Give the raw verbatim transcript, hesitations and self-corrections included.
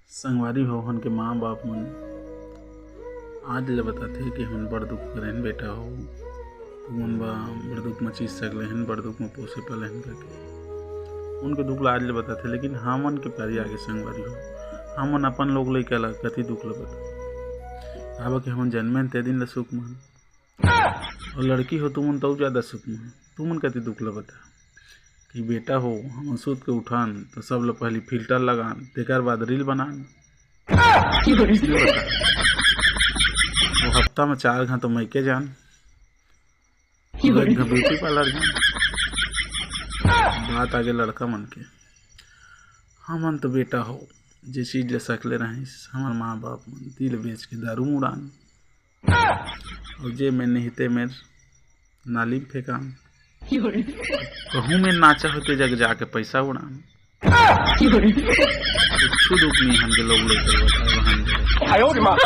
संगवारी हो, हमन के माँ बाप मन आज ले बताथे कि हमन बड़ दुख करे हन बेटा हो, तुमन बा बड़ दुख म चीज सकले हन, बड़ दुख म पोसे पाले हन करके। उनके दुख ला आज ले बताथे, लेकिन हमन के पारी आगे संगवारी हो, हमन अपन लोग लइका ला कति दुख ला बता। काबर कि हमन जन्मे हन ते दिन ला सुख मान, और लड़की हो तुमन तो ज्यादा सुख मान। तुमन कति दुख ला बता कि बेटा हो, हमन सुत के उठान तो सब ला पहली फिल्टर लगान, तेकर बाद रील बनान। वो हफ्ता में चार घंटा तो मइके जान, और एक घंटा ब्यूटी पार्लर जान। बात आगे लड़का मन के। हमन तो बेटा हो, जे चीज ले सकले रहिस, हमर माँ बाप मन दिल बेच के दारू उड़ान, और जे में नहीं ते मेर नाली में फेंकान। कहूँ में नाचा होते जग जाके पैसा उड़ान। कुछ दुख नहीं हमके लोग लेकर बताए वहां।